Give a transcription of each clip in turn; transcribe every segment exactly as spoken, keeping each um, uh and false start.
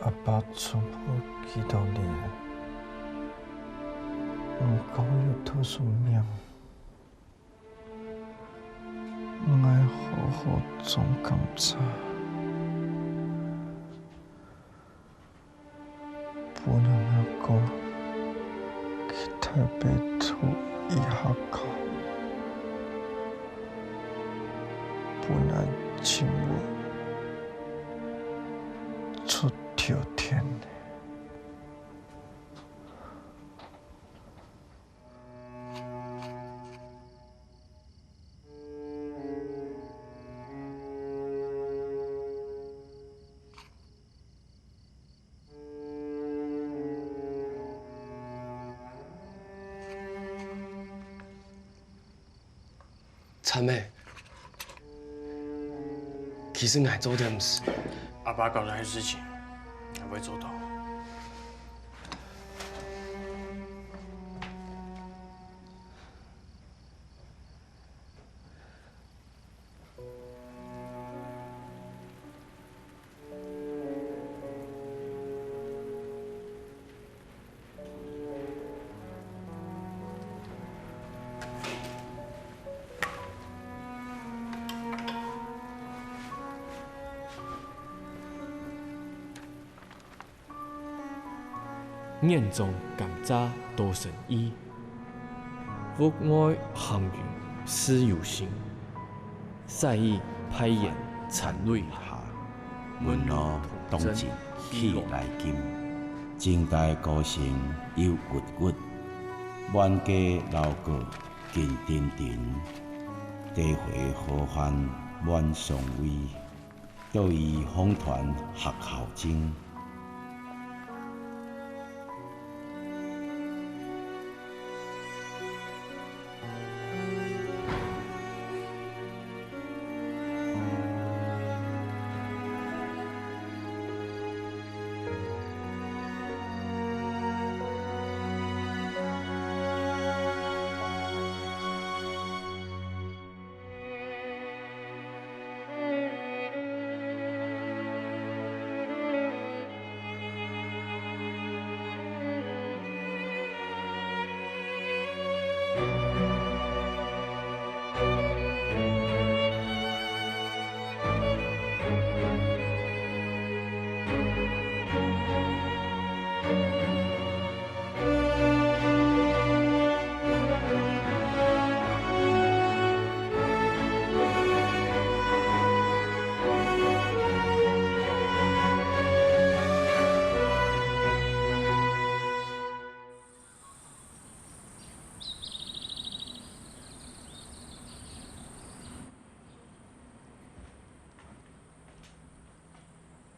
阿爸出沒幾多年，毋過有讀書名，𠊎好好種甘蔗。 分人阿哥去台北讀醫學校，分𠊎尋屋出頭天。 慘欸！其實𠊎做得毋使。阿爸交代个事情，𠊎會做到。 眼中甘蔗多生意，屋外行雲自由行，細雨排煙層內下，溫暖當真起來金。正大歌聲又鬱鬱，滿街老歌緊叮叮，地花河漢滿上位。 都已紅團學校精。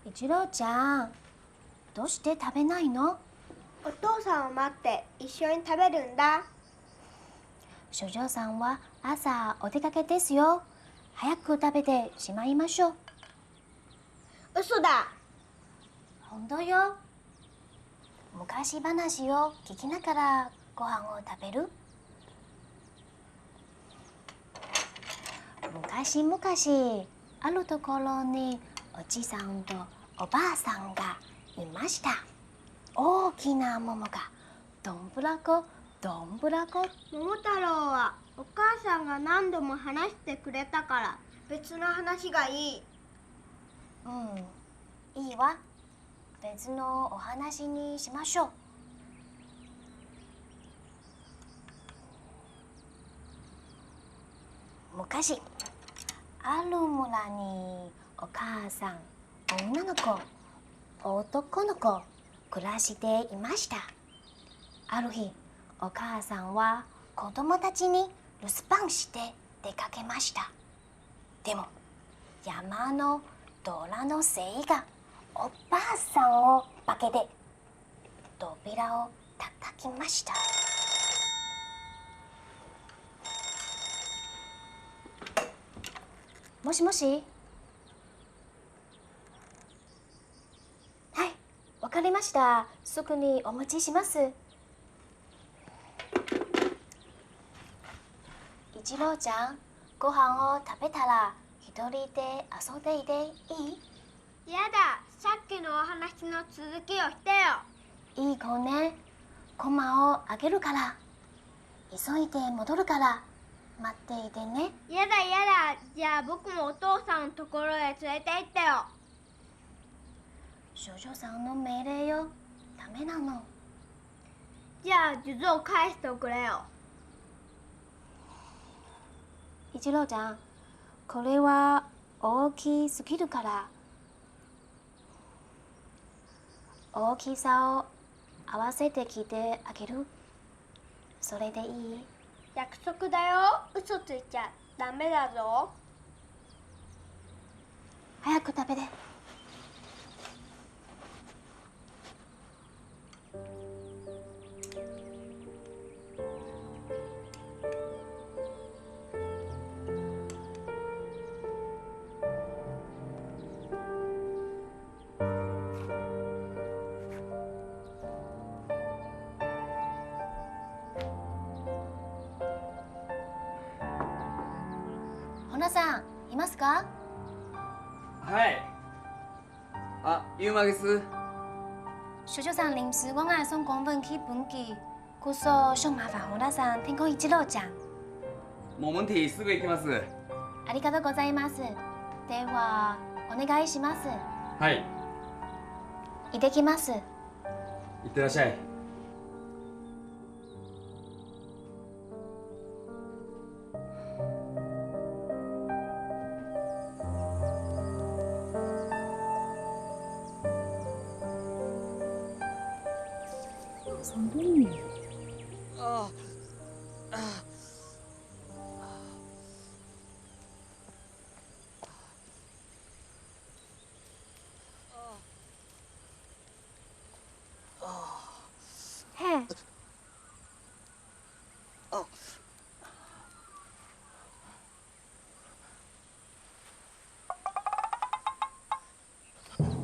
一郎ちゃん、どうして食べないの？お父さんを待って一緒に食べるんだ。少女さんは朝お出かけですよ。早く食べてしまいましょう。嘘だ。本当よ。昔話を聞きながらご飯を食べる。昔々、あるところにおじさんとおばあさんがいました。大きな桃がどんぶらこ、どんぶらこ。桃太郎はお母さんが何度も話してくれたから別の話がいい。うん、いいわ。別のお話にしましょう。昔、ある村にお母さん、女の子、男の子、暮らしていました。ある日、お母さんは子供たちに留守番して出かけました。でも、山の虎の精がおばあさんを化けて、扉を叩きました。もしもし？はい、わかりました。すぐにお持ちします。一郎ちゃん、ご飯を食べたら一人で遊んでいていい？やだ、さっきのお話の続きをしてよ。いい子ね。コマをあげるから。急いで戻るから。待っていてね。やだやだ、じゃあ僕もお父さんのところへ連れて行ってよ。少女さんの命令よ。ダメなの。じゃあ、数珠を返しておくれよ。一郎ちゃん、これは大きすぎるから。大きさを合わせてきてあげる。それでいい？約束だよ。嘘ついちゃダメだぞ。早く食べて。 本田さん、いますか？はい。あ、ユーマです。少女さん臨時往外送公文去分佢，故所想麻煩本田さん添个一郎ちゃん。もう問題すぐ行きます。ありがとうございます。では、お願いします。はい。行ってきます。いってらっしゃい。 嘿。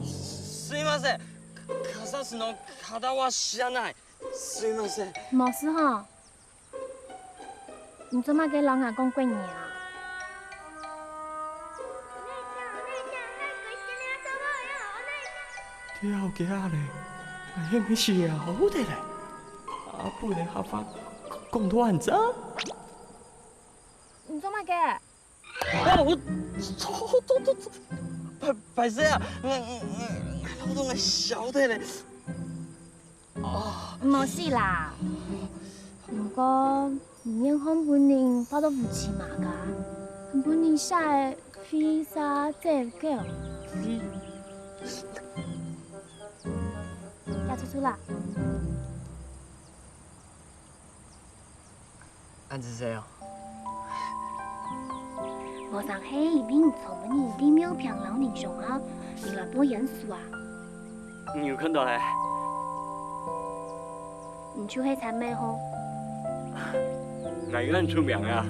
すいません。傘の型は知らない。すいません。無事吼。 你做麼个摎𠊎講國語啊？幾好幾好咧，𠊎係毋係笑得咧？啊，本來客話講到恁正。你做麼个？啊，我，錯，錯，錯，錯，歹，歹勢啊，𠊎，𠊎，𠊎，𠊎笑得咧。 哦。無事啦。毋過，你面項分人畫到烏漆麻个，分人寫个飛沙走狗。飛。呀，出出啦。 恁仔細哦。無成係因為你聰明，你妙平摎人相合，你來報冤仇啊？你有看到係？你就係陳美鳳。𠊎有恁出名啊？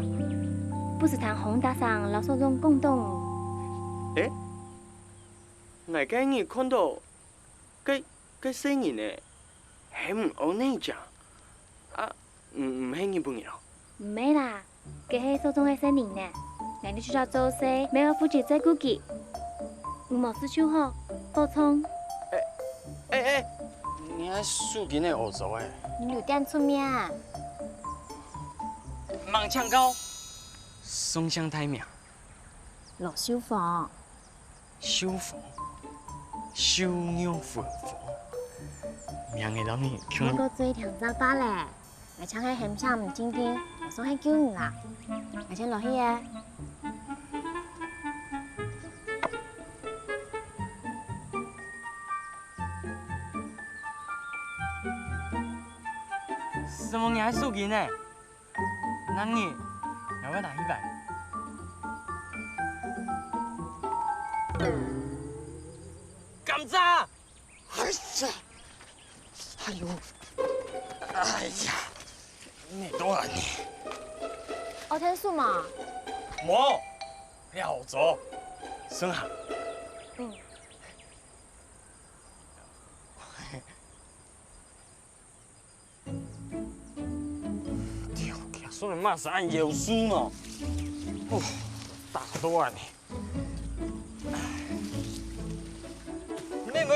不時聽洪大生摎所長講到你。誒，𠊎該日看到 該，該細人仔，係毋係你个？啊，毋，毋係日本人哦？毋係啦，該係所長个細人仔。𠊎兜學校做事，乜愛負責照顧佢。有無事就好，保重。誒，誒，誒，你个手巾係何做个？你有點出名啊。吂請教，尊姓大名？羅秀芳。 秀芳，秀玉芬芳，名仔摎你共。你過嘴甜嘴巴咧，𠊎正係喊請毋正經，𠊎算係救你啦。𠊎先落去啊。什麼？你還手巾呢？ 拿你，𠊎會拿去擺。甘蔗！哎呀，哎呦，哎呀，你多啊你！我添手嘛。無，你好做，順下。嗯。 丟，佢送个麼事恁夭壽呢？哦，打到啊你！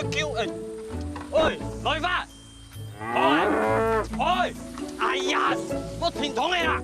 救！哎，喂，來吧！哎，哎，哎呀，莫停動个啦！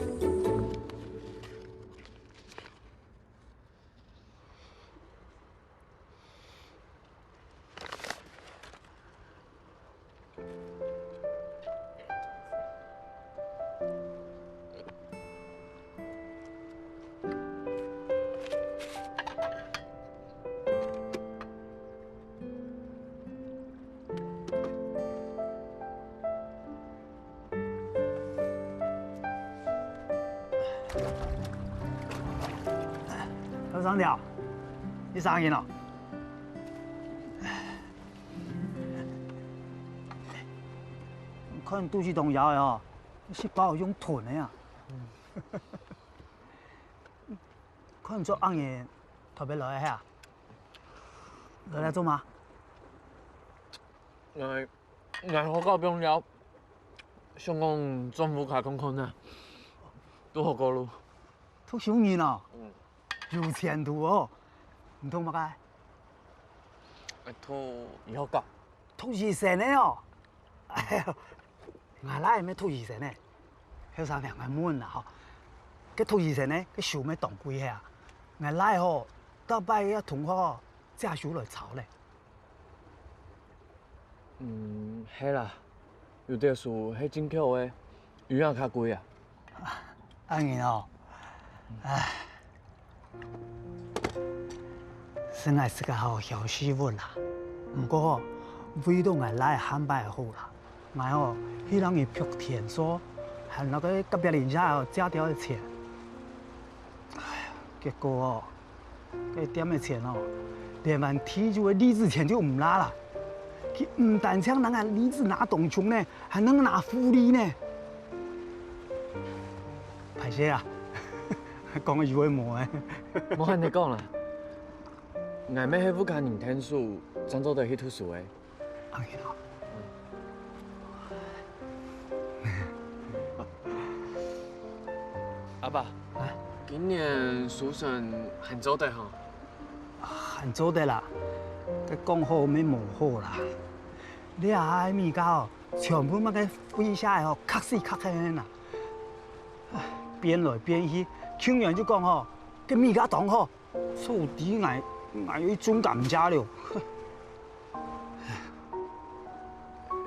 後生條，你生日哦？看你肚屎當枵个哦，食飽用吞个啊。看你著恁樣，特別來个係啊？來來做麼？𠊎 𠊎學校放尞，想講轉屋下看看啊，堵好過路。讀書人哦，嗯。有前途哦。你讀麼个？讀醫學甲。讀醫生个哦。哎喲，𠊎倈仔乜讀醫生个。後生條，𠊎問啊吼，該讀醫生个，該書乜當貴係啊？𠊎倈仔吼，逐擺个同學哦，借書來抄咧。 嗯，係啦，有兜書係進口个，有影較貴啊。恁樣哦，唉，係𠊎自家好僥死物啦。毋過吼，為著𠊎倈仔下擺好啦，𠊎吼去摎佢贌田所，還摎該隔壁鄰舍哦借兜仔錢。唉呀，結果哦， 該店个錢哦，連碗地主个利子錢就毋罅啦。佢毋單淨拿𠊎利子拿當重呢，還拿𠊎拿複利呢。歹勢啊，講个有个無个。莫恁樣講啦，𠊎乜係屋下人𢯭手，正做得去讀書个。 恁樣哦。阿爸，啊？今年收成還做得吼？還做得啦，該講好乜無好啦。這下个米價哦，全部麼个廢下來吼，剋死剋㤉㤉啊！唉，變來變去，去年就講吼，該米價當好， 所以𠊎，𠊎又種甘蔗了。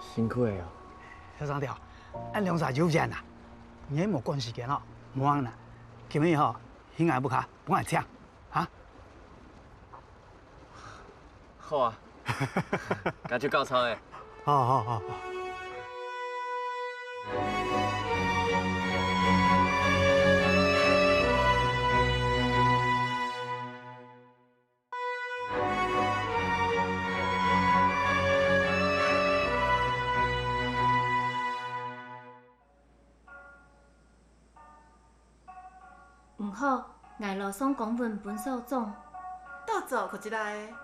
辛苦了哦。後生條，恁兩儕有緣啊，你也無趕時間哦，無閒啦。今日吼，去𠊎屋下，分𠊎請，哈？好啊，該就告辭了。好好好好。 毋好，𠊎來送公文分所長。どうぞ、こちらへ。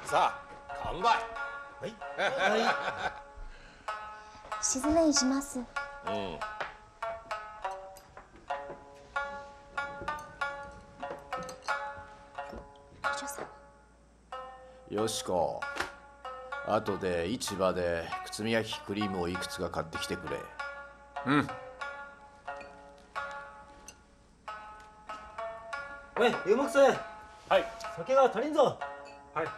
さあ、乾杯。はい。失礼します。うん。よしこ、後で市場で靴磨きクリームをいくつか買ってきてくれ。うん。 喂，劉牧師。はい。酒が足りんぞ。はい。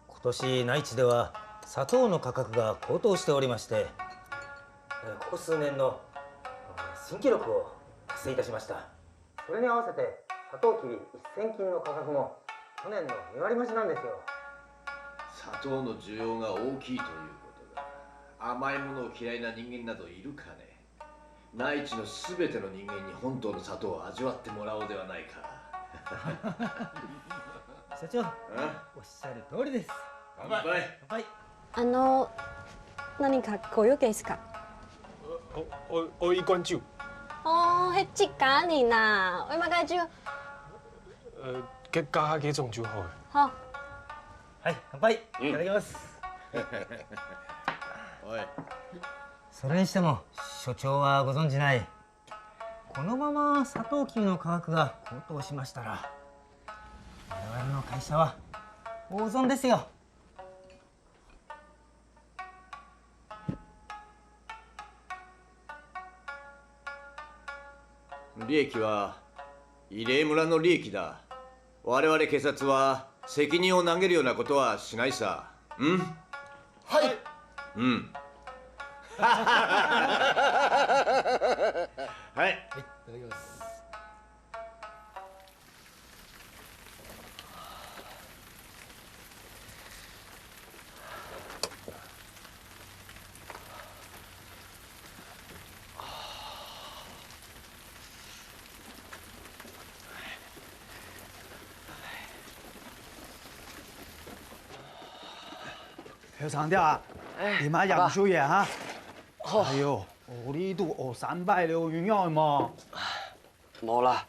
今年内地では砂糖の価格が高騰しておりまして、えーここ数年のえー新記録を達成いたしました。 それに合わせて、サトウキビ一千斤の価格も去年の二割増しなんですよ。砂糖の需要が大きいということだ。甘いものを嫌いな人間などいるかね。内地のすべての人間に本当の砂糖を味わってもらおうではないか。社長、おっしゃる通りです。乾杯。乾杯。 あの、何かご用ですか？お、お、お、一罐酒。おー、減っちかにな。おい、今から酒。え、結果、結論酒好了。好。はい、乾杯。いただきます。おい。それにしても、所長はご存知ない。このままサトウキビの価格が高騰しましたら、我々の会社は大損ですよ。利益は、慰霊村の利益だ。我々警察は責任を投げるようなことはしないさ。うん？はい。うん。はい。いただきます。後生點啊，哎，你媽養豬業哈。哎喲，我哩都學三擺了，有用無？無啦，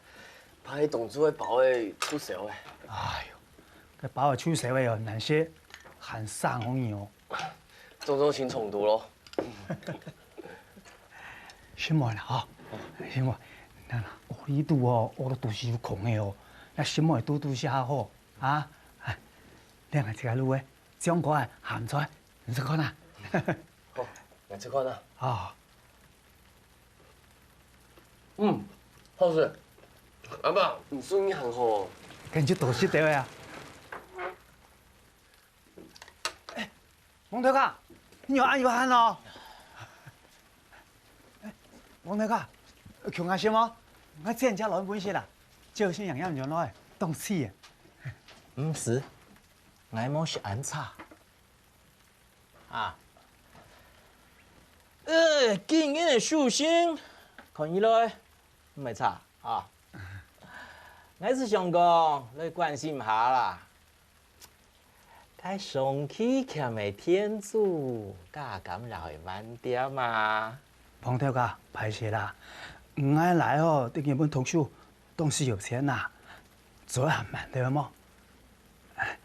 怕你當初个包仔臭餿个。哎喲，該包仔臭餿个哦，難食，還生好你哦。種種先衝突咯。食無啦吼，食無，那那，我哩都哦，我都肚屎有空个哦，那食無肚肚下好啊，哎，兩个自家滷个，醬瓜个鹹菜，你試看啊。好，來試看啊。啊。嗯，好食。阿爸，你手藝還好。跟住多食點啊。 王頭家，你有恁有閒哦？哎，王頭家，共下食無？𠊎煎隻卵分食啦，朝晨樣樣樣來，當趣个。毋使，𠊎無食恁差。啊，呃，今日个壽星，看起來毋會差啊。𠊎係想講，來關心下啦。 該上期欠个店租，敢還會還掉嘛？王頭家，歹勢啦，𠊎倈仔吼，在日本讀書，當時有錢啦，做還慢兜無？哎，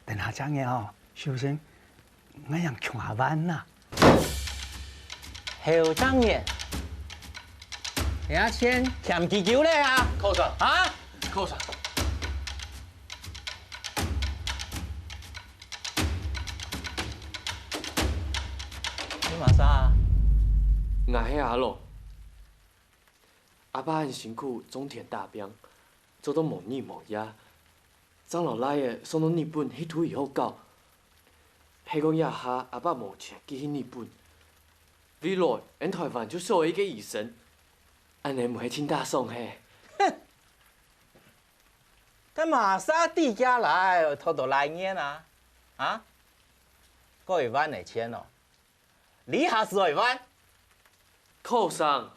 等下正月吼，壽星，𠊎正共下還啦。後正月，這錢欠幾久咧啊？扣上。啊？扣上。 你麼儕啊？𠊎係阿龍。阿爸恁辛苦種田打拚，做到無日無夜，正摎倈仔送到日本去讀醫學校。係講這下阿爸無錢寄去日本，未來𫣆臺灣就少一個醫生，恁仔毋係盡打爽嘿？ 該麼儕知厥倈仔討著倈仔啊？啊？過一萬个錢哦，這下使愛還？後生，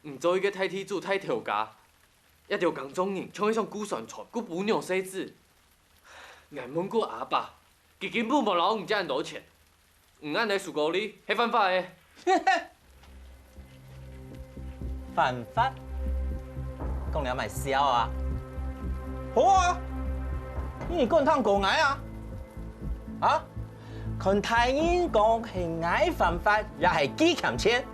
你做一個大地主大頭家，這兜耕種人像係想顧宣傳、顧餔娘細子。𠊎問過阿爸，佢根本無摎你借恁多錢。 你恁仔收高利，係犯法个。犯法？講這麼笑啊？好啊，你敢通告𠊎啊？啊？看大人講係𠊎犯法，也係佢欠錢？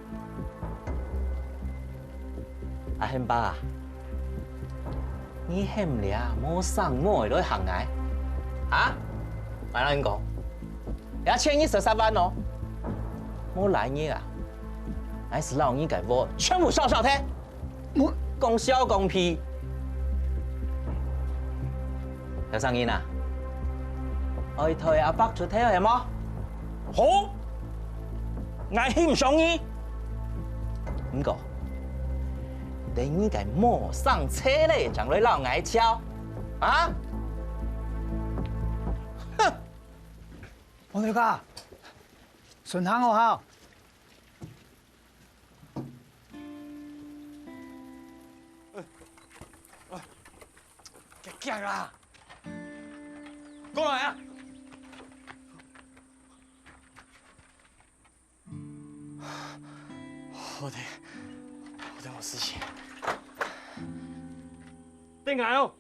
阿賢伯啊， 你喊這無生無死來嚇𠊎？啊？𠊎摎你講，這錢你煞煞還哦！無倈仔啊，𠊎就摎你个屋全部燒燒忒！講笑講屁！後生人啊，愛代阿伯出頭係無？好！ 𠊎欣賞你。毋過，等你个無生趣咧，正來摎𠊎笑，啊？哼！王頭家，順行好好。遽遽啦！過來啊！ 好的，好的，我事情。等𠊎哦。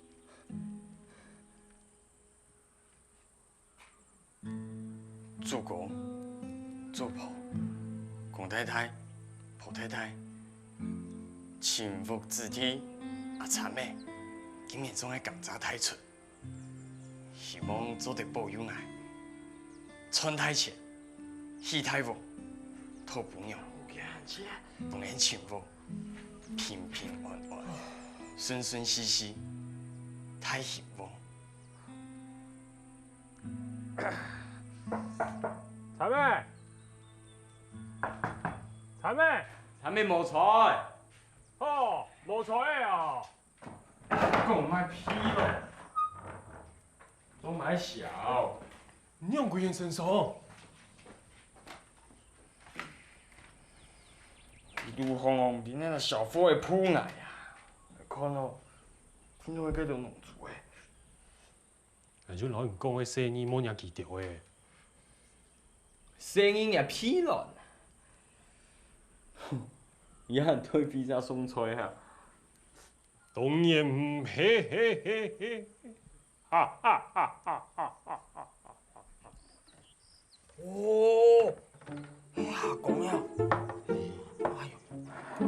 祖公、祖婆、公太太、婆太太、親屋子弟、阿參仔，今年種个甘蔗大出，希望做得保佑𠊎賺大錢、起大屋、討餔娘，分𠊎親屋平平安安、順順序序，大興旺。 參仔，參仔，參仔無在。哦，無在个哦。講麼屁咯，做麼笑？你仰歸身上？一路行行，連該小貨仔撲𠊎啊！看哦，聽到該兜農族个。 𠊎就摎你講个細義莫惹佢兜仔。細義惹屁卵！你還對比下送菜哈？當然毋係，嘿嘿嘿嘿，哈哈哈哈哈哈哈哈！ 哦，係阿公呀！哎喲，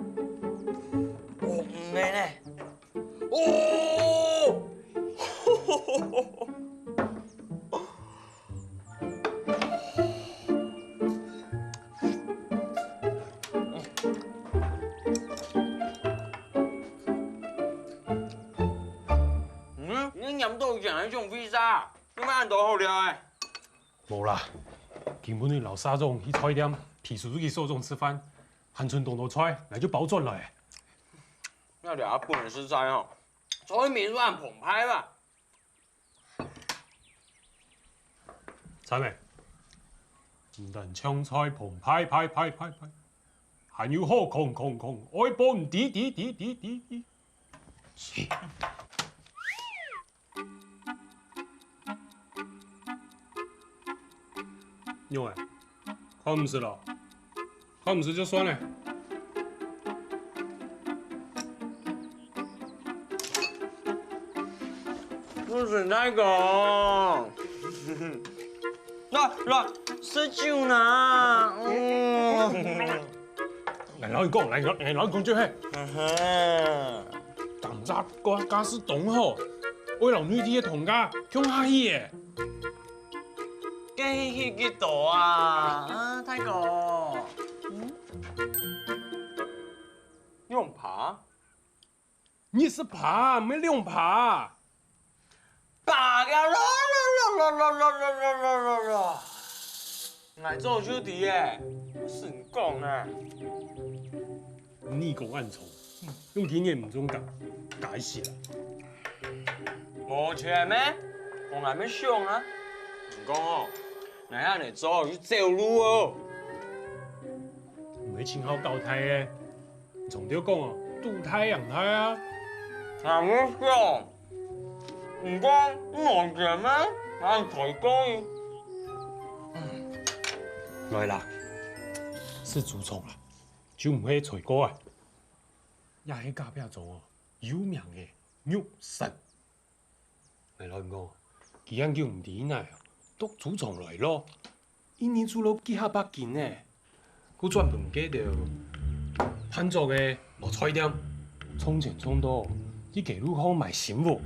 哦，毋係呢！哦！嗯，你黏到以前个種味緒，做麼恁多好料个？ 無啦，今晡日摎社長去菜店，陪叔叔佢嫂丈食飯，還賸當多菜，𠊎就包轉來。這兜本事在哦，菜味就恁澎湃啦。參仔，毋單淨菜澎湃，湃湃湃湃，還有好空空空，愛分滴滴滴滴滴滴。 仰仔，看毋識咯？看毋識就算了。不是那個。來來，食酒呢。嗯。 𠊎摎你講，𠊎摎，𠊎摎你講就係，嗯哼。甘蔗个價數當好，會摎內地个糖價降下去个。降去幾多啊？啊，大哥。嗯？兩趴？ 二十趴，毋係兩趴。八呀，咯咯咯咯咯咯咯咯咯咯！𠊎早就知咧，毋使你講啊。你講恁重，用經驗毋中講，該死啦！無錢咩？𠊎還無想啊。你講哦，𠊎恁樣做就走路哦。毋係盡好交代个。 常兜講哦，賭大贏大啊！𠊎無講，毋過無錢咩，還開講。來啦，食豬腸啦，就毋係菜脯啊。也係隔壁庄哦，有名个肉身。 𠊎摎你講，佢恁久毋知哪，到豬場來咯，一日就落幾下百斤呢。佢專分該兜飯桌个落菜店，從前從到，一个路口賣新貨。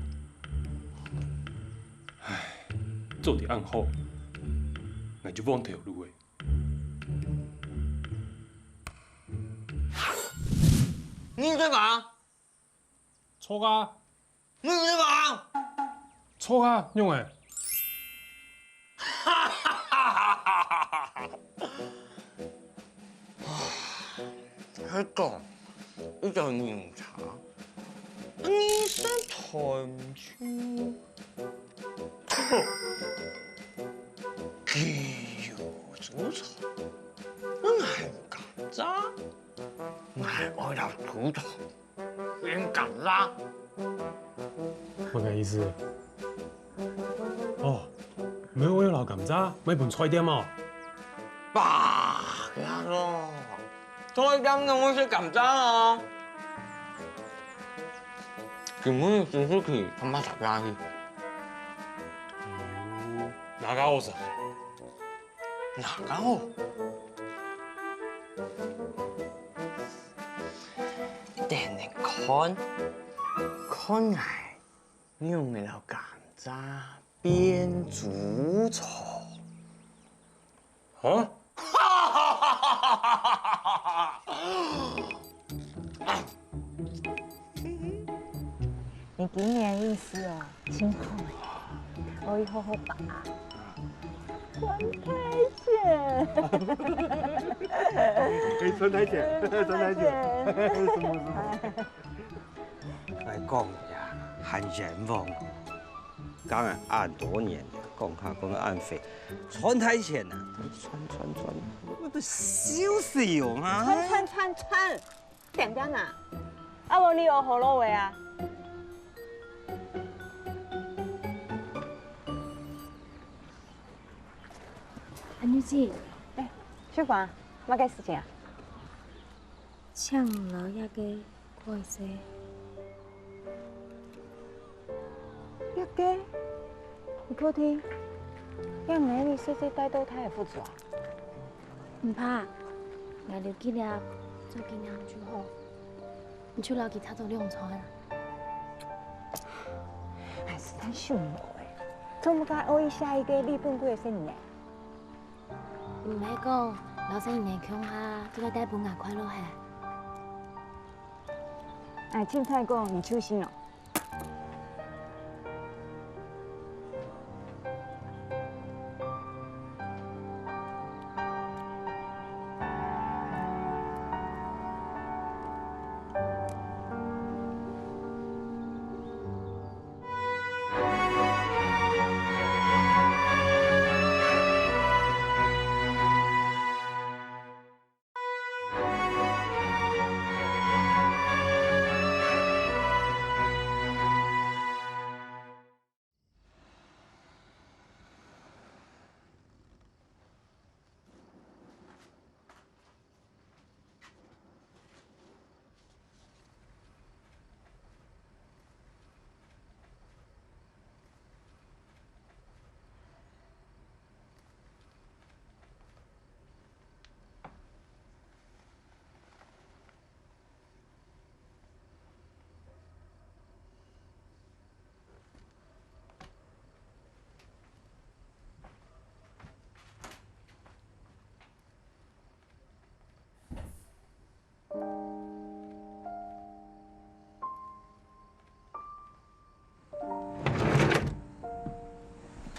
唉，做得恁好，𠊎就換條路欸。你在幹嘛？ 著啊！你在幹嘛？著啊，仰仔？哈哈哈哈哈哈！係講，一隻牛車，你實在毋知，佢有主場，𠊎無敢揸，𠊎愛來主場。 變甘蔗。麼个意思？哦，無愛摎甘蔗賣分菜店哦？爸，呀咯，菜店仰會食甘蔗啊？今晡日叔叔去，阿姆打電話去。嗯，哪个好食？哪个哦？等你看，看𠊎用个老甘蔗变猪腸。啊？ 你今年運勢哦，真好哎，可以好好把握。賺大錢！可以賺大錢，賺大錢。什麼什麼？來講呀，還冤枉哦！講啊，恁多年，講下講啊，恁肥，賺大錢啊，賺賺賺，我都笑死哦啊！賺賺賺賺！ 恬恬啊，啊無你學好老話啊。阿玉姐，哎，秀芳，麼个事情啊？請你摎這个看一下。 這个，你確定？這毋係你細細戴到大个佛珠啊？毋怕，𠊎留幾粒做紀念就好。你就摎佢䌈到兩串啊。哎，實在想無欸，做麼个愛下一个日本鬼个生日呢？你毋係講，摎生日共下，就會帶分𠊎快樂係？哎，凊彩講，你就信哦。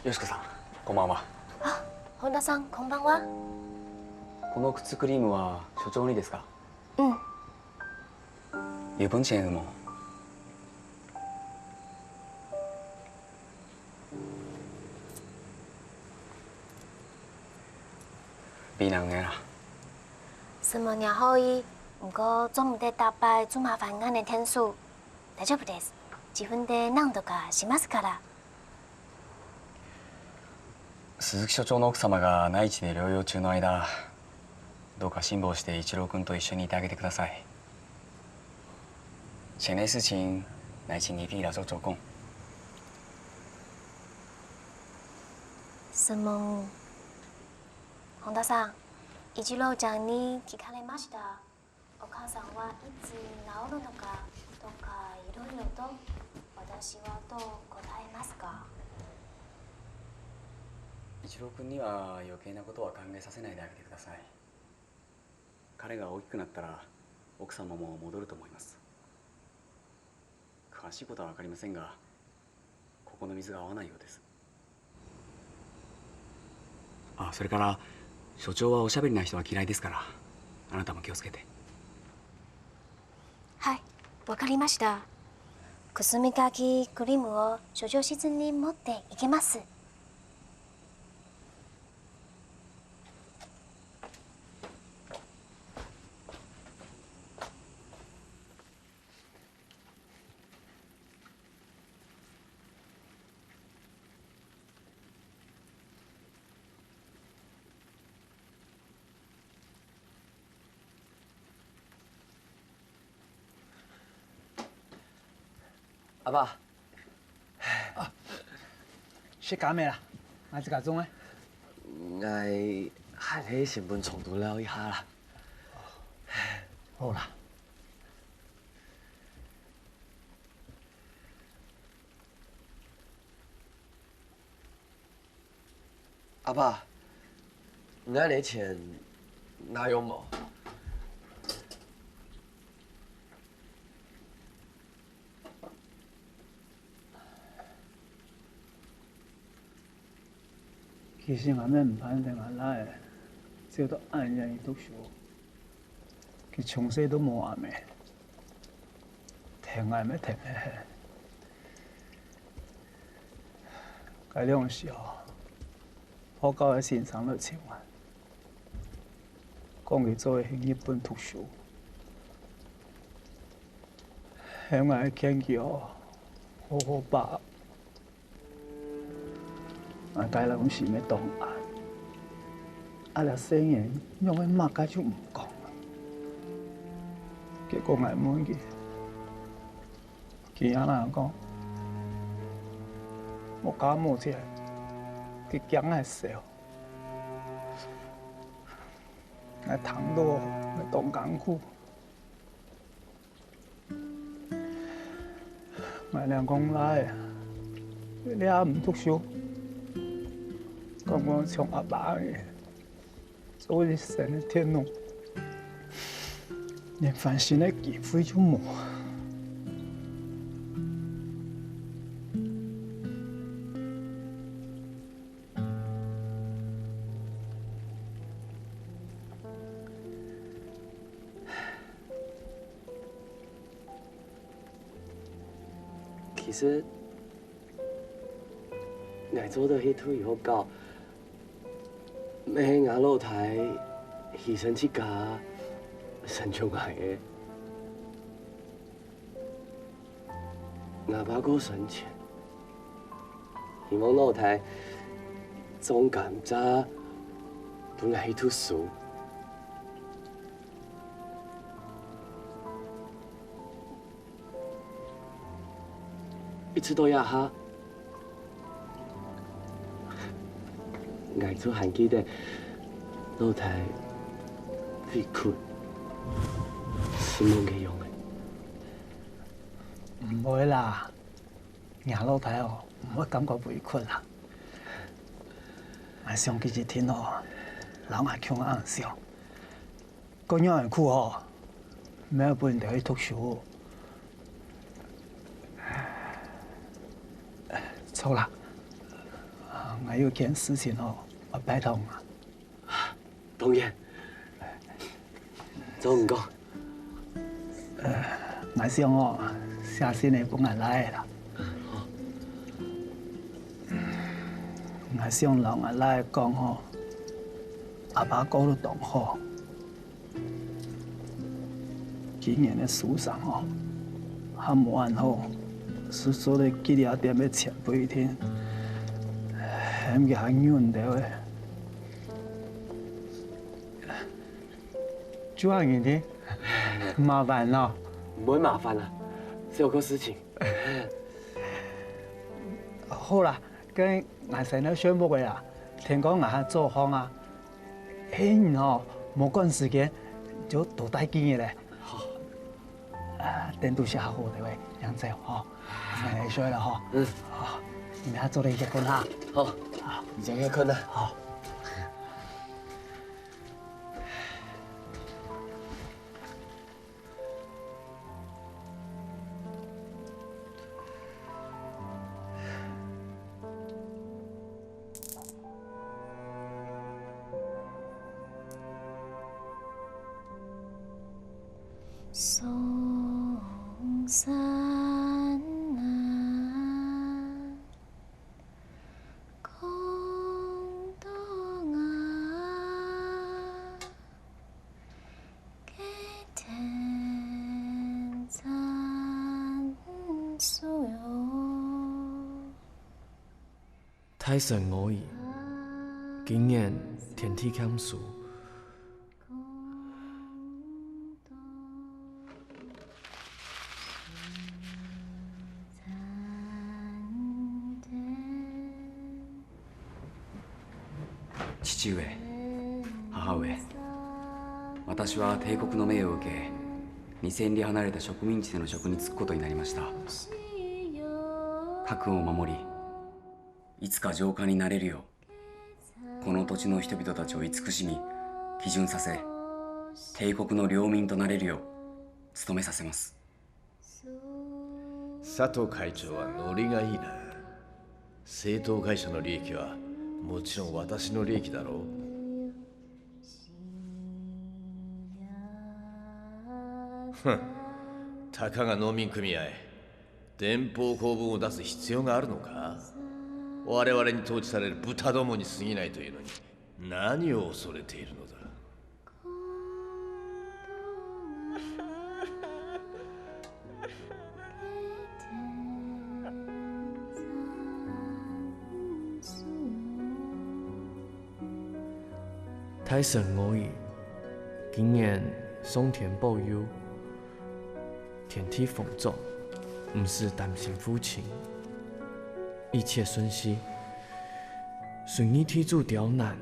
よしこさん、こんばんは。あ、本田さん、こんばんは。この靴クリームは所長にですか？うん。日本人も。美男的啦。什麼年好意，毋過做毋得逐擺就麻煩恁仔店主。大丈夫です。自分で何とかしますから。鈴木所長の奥様が内地で療養中の間、どうか辛抱して一郎君と一緒にいてあげてください。 錢个事情，𠊎請你去摎所長講。質問。本田さん、一郎ちゃんに聞かれました。お母さんはいつ治るのかとかいろいろと、私はどう答えますか？一郎君には余計なことは考えさせないであげてください。 彼が大きくなったら、奥様も戻ると思います。詳しいことはわかりませんが、ここの水が合わないようです。あ、それから、所長はおしゃべりな人は嫌いですから、あなたも気をつけて。はい、わかりました。くすみかきクリームを所長室に持って行きます。 阿爸。啊，食甘个啦，𠊎自家種个。𠊎 還係先分長度尞一下啦。好啦。 阿爸，你恁樣錢拿用無？其實𠊎乜毋盼得𠊎倈仔走到恁遠去讀書，佢從細都無阿姆， 疼𠊎乜疼得很。該量時候，學校个先生來尋𠊎，講佢做得去日本讀書，喊𠊎勸佢哦，好好把握。 𠊎該量時乜當閼，啊這細人仰會麼个就毋講啊？結果𠊎問佢，佢也恁樣講，無家無姐，佢驚𠊎愁。𠊎聽到乜當艱苦。 𠊎兩公倈仔，這下毋讀書，講講像阿爸个，做一生个鐵奴，連翻身个機會就無。 其實，𠊎做得去讀學校，乜係吾老弟犧牲自家，成就𠊎个。 吾爸過身前，希望老弟種甘蔗，分𠊎去讀書。一直到這下， 𠊎就還記得老弟委屈、失望个樣仔。毋會啦，若老弟哦，毋會感覺委屈啦。𠊎想佢一定哦，摎𠊎共樣想。 該仰仔苦吼，乜愛分佢兜去讀書。著啦，啊，𠊎有件事情吼，愛拜託你啊。當然，照你講。呃，𠊎想哦，寫信仔分𠊎倈仔啦。 𠊎想摎𠊎倈仔講吼，阿爸過到當好，今年个書生吼，還無恁好，實在个寄這點个錢分佢定，喊佢還忍兜仔。就恁樣定，麻煩咯。毋會麻煩啦，小个事情。 好啦，該𠊎先來睡目仔啦，天光𠊎還早䟘啊。係你吼，無趕時間，就多戴幾日咧。好。啊，等到時好好个，正走吼。𠊎來睡了吼。嗯。好，你們還做得歇睏哈。好，好。你先歇睏啊。好。大山無雨，今年天地欠收。 七舅仔，母上、私は帝国の命を受け、にせん里離れた植民地での職に就くことになりました。家訓を守り、いつか上官になれるよう、この土地の人々たちを慈しみ、基準させ、帝国の領民となれるよう努めさせます。 佐藤会長はノリがいいな。政党会社の利益はもちろん私の利益だろう。ふん、たかが農民組合、電報公文を出す必要があるのか？我々に統治される豚どもに過ぎないというのに、何を恐れているのだ？ 大神我意，今年上天保佑，天地豐作，毋使擔心負情，一切順序。雖然地主刁難，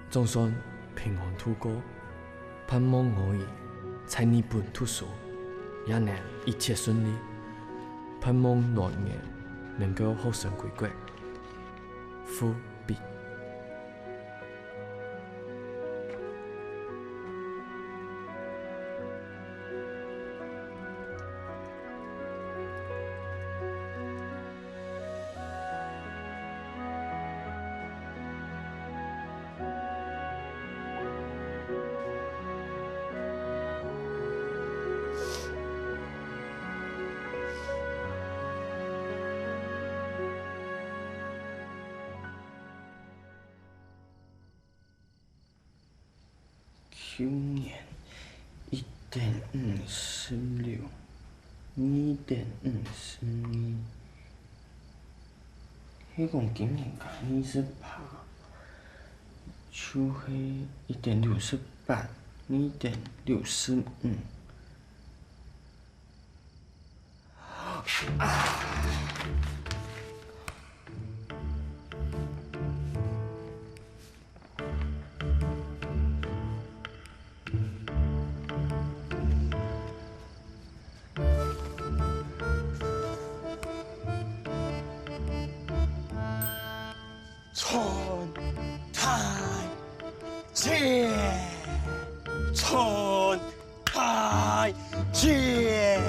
總算平安度過。盼望我意在日本讀書，也能一切順利。盼望來年能夠學成歸國。 伏筆。 去年一点五十六，二点五十二，係講今年加二十八，就係一点六十八，二点六十五。 春太见，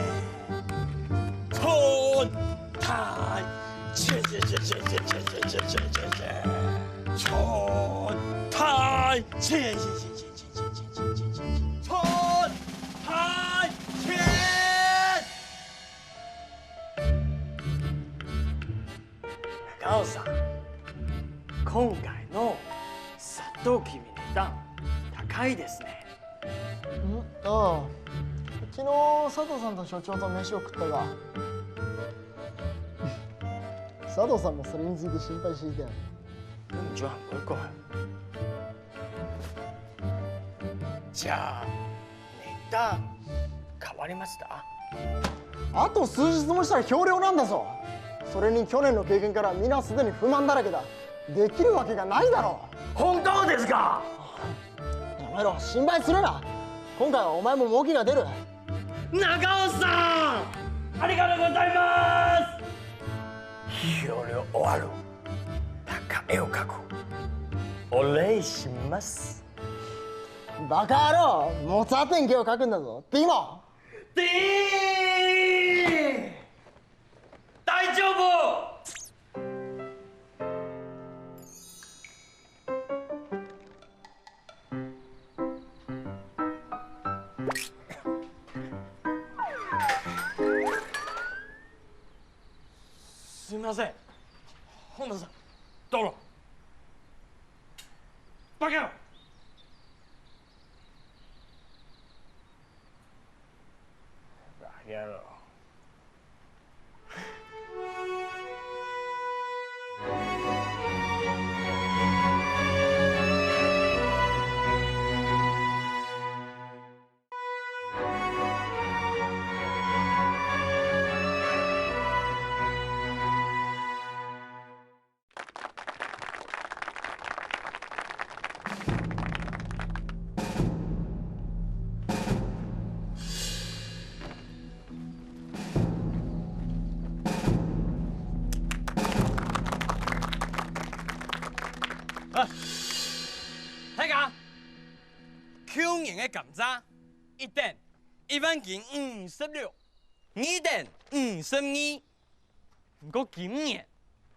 春太见，春太见，春太见，春太见。 中尾さん、今回の佐藤君の段、高いですね。んああ。昨日、佐藤さんと所長と飯を食ったが。佐藤さんもそれについて心配していたよ。那你就很乖乖。じゃあ、 段、変わりました？あと数日もしたら評量なんだぞ。それに去年の経験から皆すでに不満だらけだ。できるわけがないだろう。本当ですか？やめろ、心配するな。今回はお前も儲けが出る。中尾さん、ありがとうございます。評量終わる。高いを書く。お礼します。 バカ野郎、もつあてんけを書くんだぞ。でも、で、大丈夫？すみません。本田さん、どうぞ。バカ野郎！啊，大家，舊年个甘蔗，一等一萬斤五十六，二等五十二。毋過今年，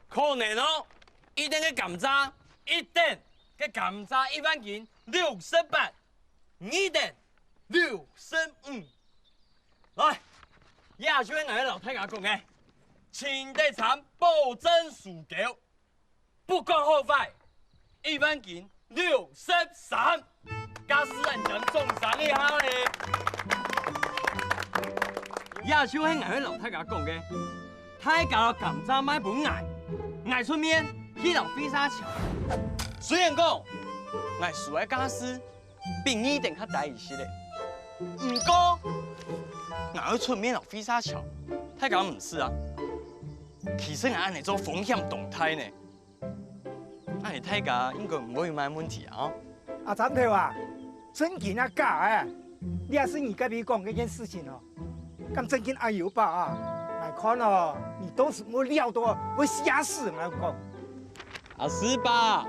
可能哦，一等个甘蔗，一等个甘蔗一萬斤六十八，二等六十五。來，這就係𠊎愛摎大家講个，清得參保證收購。 不管好壞，一萬斤六十三，價數恁樣總算一下咧。這就係𠊎愛摎大家講个，大家摎甘蔗賣分𠊎，𠊎出面去摎會社搶。雖然講，𠊎收个價數比你等較低一息咧，毋過，𠊎愛出面摎會社搶，大家毋使啊。其實𠊎恁樣做風險當大呢。 哎，大家應該毋會有麼个問題啊，哦。阿參頭啊，正經啊假个？這係你該位講該件事情哦，敢正經恁有把握啊？𠊎看哦，你當時無料到會瀉屎，𠊎講。阿四伯，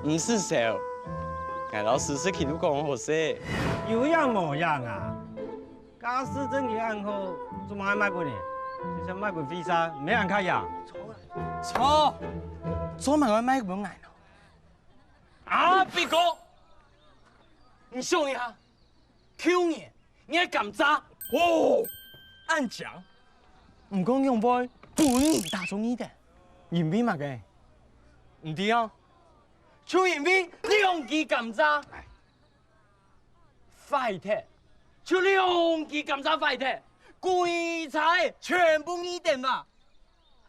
毋使愁，𠊎摎事實佢都講好勢。有影無影啊？ 假使正經恁好，做麼个賣分你？就算賣分會社，毋係恁較贏？著，做麼个賣分𠊎呢？啊，比哥，你想一下，舊年你个甘蔗，哦，恁靚，毋過仰會分人打中意个？因為麼个？毋知啊，就因為兩支甘蔗。 壞忒，就兩支甘蔗壞忒，歸車全部你等嘛。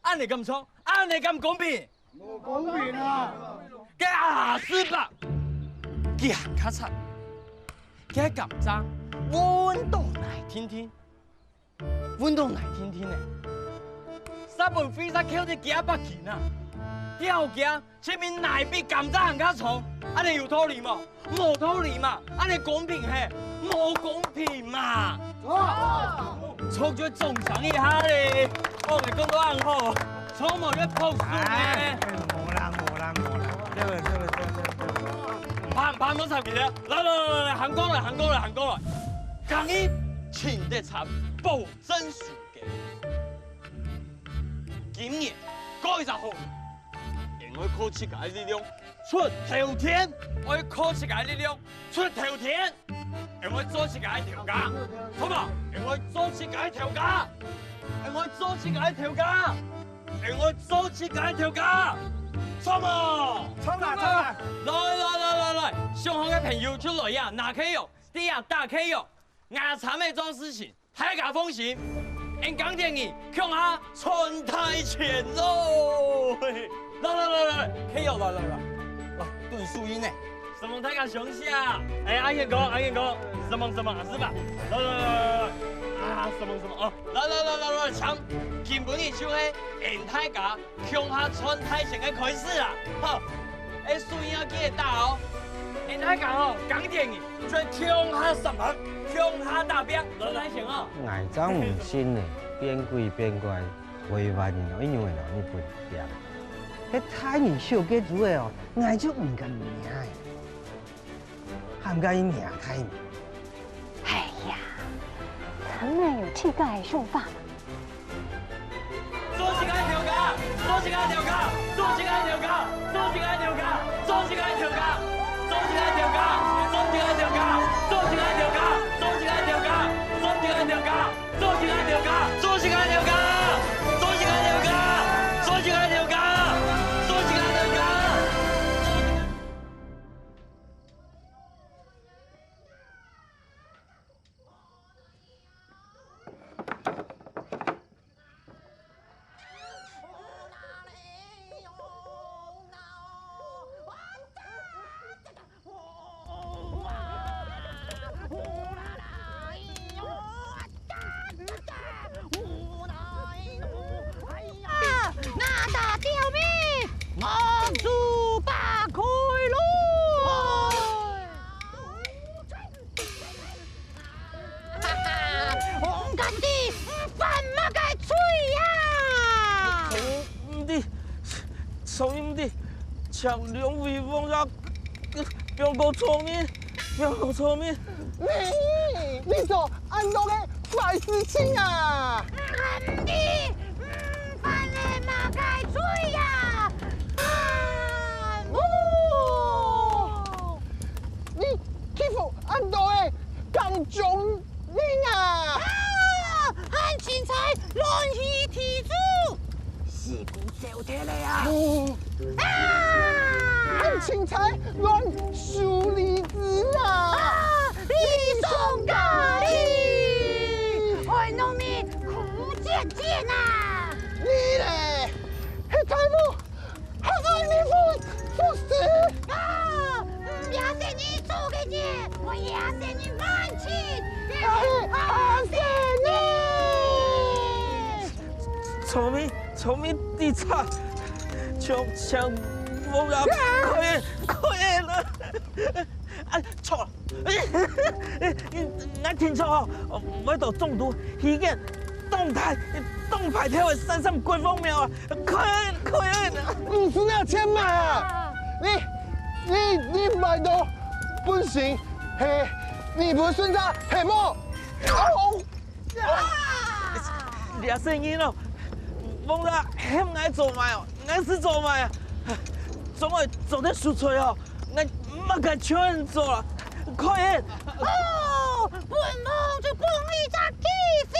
恁樣敢著？恁樣敢公平？無公平啊！該阿四伯，佢還較慘，佢个甘蔗運到哪定定， 運到哪定定呢？煞分會社扣忒幾下百斤啊！吊價證明哪比甘蔗還較重，恁樣有道理無？無道理嘛！恁樣公平係？無公平嘛！著！著就總算一下咧！哦，你講到恁好，著無就拍手呢！哎，無啦無啦無啦，對了對了對了對了。毋怕毋怕，莫插佢了！來來來來，行過來行過來行過來！今日清得參保 證收購。今年過一隻好年，𠊎愛靠自家个力量出頭天，愛靠自家个力量出頭天，𠊎愛做自家个頭家，著無？𠊎愛做自家个頭家，𠊎愛做自家个頭家，𠊎愛做自家个頭家，著無？著啦著啦！來來來來來，想好个朋友就來呀，拿去用，對呀，打開用，𠊎參仔做事情。 大家放心，𠊎耕田人共下賺大錢囉！來來來來，來，客人來來來，來，等收銀呢。承蒙大家相惜啊！哎，阿賢哥，阿賢哥，承蒙承蒙，阿四伯，來來來來來，啊，承蒙承蒙哦，來來來來來，請，今晡日就係𠊎大家 共下賺大錢个開始啊！好，這收銀愛記得打哦。𠊎大家哦，耕田人就共下上班，共下打拚，賺大錢哦。𠊎正毋信呢，變鬼變怪，會有恁樣哦，一樣會摎日本贏。該大人小該組个哦，𠊎就毋敢贏欸。 還該名大名。哎呀，真个有自家个想法嘛。做自家个頭家，做自家个頭家，做自家个頭家，做自家个頭家，做自家个頭家，做自家个頭家，做自家个頭家，做自家个頭家，做自家个頭家，做自家个頭家，做自家个頭家，做自家个頭家，做自家个頭家，做自家个頭家，做自家个頭家。兩位王爺，放過草民，放過草民。你，你做恁多个壞事情啊！你，你犯了麼个罪呀？啊，嗚！你欺負恁多个耕種人啊！啊，還凊彩亂起地主！ 死古走忒了啊！啊！還凊彩亂收利子啊！啊！理想家理，害農民苦煎煎啊！你咧，係大王，還愛你服，服侍？啊！這些你做个嘢，我這些你萬千，啊，啊，是你！ 草民，草民知錯，請，請王爺開恩，開恩啊！啊，錯了，𠊎聽錯哦，𠊎到總督許願，當大，當大條个三山國王廟啊，開恩，開恩啊！毋使拿錢買啊！你，你，你買到本身，係你本身个，係無？哦！ 這細人哦，王爺喊𠊎做麼个哦，𠊎就做麼个啊！總愛做得出菜哦，𠊎麼个全做啊！快點！哦，本王就分你隻機會，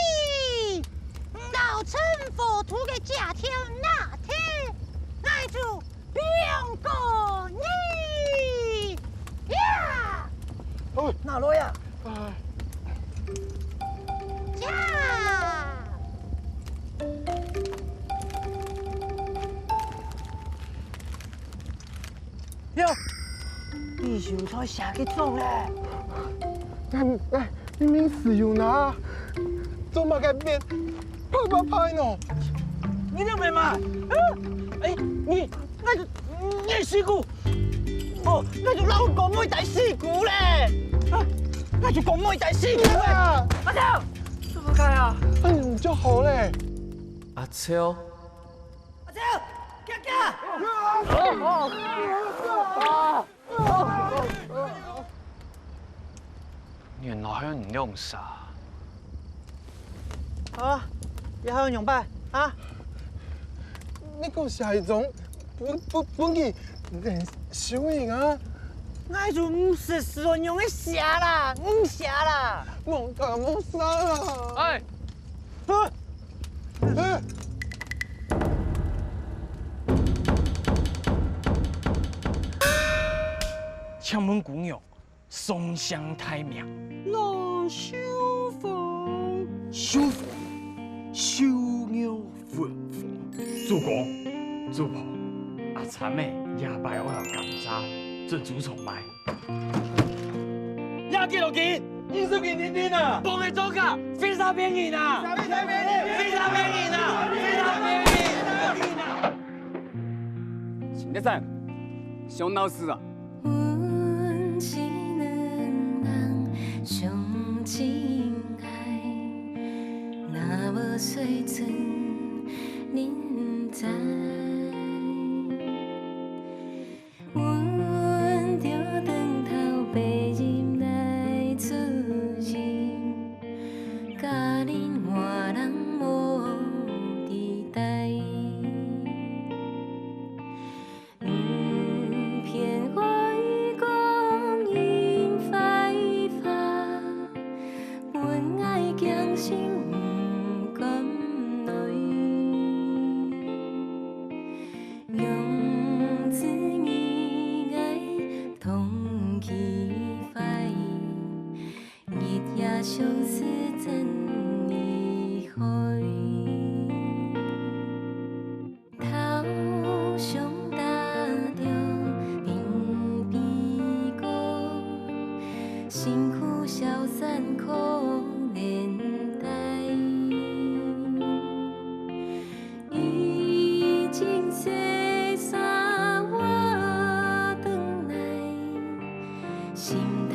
摎陳火土个借條拿忒，𠊎就 放過你！呀！哦，拿來呀！哎。呀！喲，比秀才寫个章咧！哎，哎， 明明係有拿，做麼个變白白派呢？你這麼慢？哎，你，𠊎，你死古！哦，𠊎就摎你講，莫帶死古咧！啊，𠊎就講莫帶死古咧！啊！阿超，做麼个啊？哎，你就好咧。阿超，阿超，行行！啊！ 原來還有你兩儕。啊，這還愛仰般啊？你講寫一張分，分，分佢，連收銀啊？𠊎就毋識使恁樣个寫啦，毋寫啦。莫講莫煞啦。哎， 請問姑娘，雙姓大名？羅秀鳳。秀鳳，秀玉芬芳。主公，主婆，阿參仔這擺愛摎甘蔗、珍珠蟲賣。 這幾多斤？二十斤定定啊！放个莊家，非法騙人啊！非法騙人！非法騙人啊！非法騙人啊！陳先生，想鬧事啊？阮是兩人相親愛，若無水準人毋知。 阮著轉頭白日來出任，家人外人無底代。毋偏愛講人壞話，阮愛驚心毋敢來。 用盡你愛通氣快，日夜相思真厲害。頭上戴著頂悲歌，身軀消瘦可憐代。 已經洗衫我轉來，心頭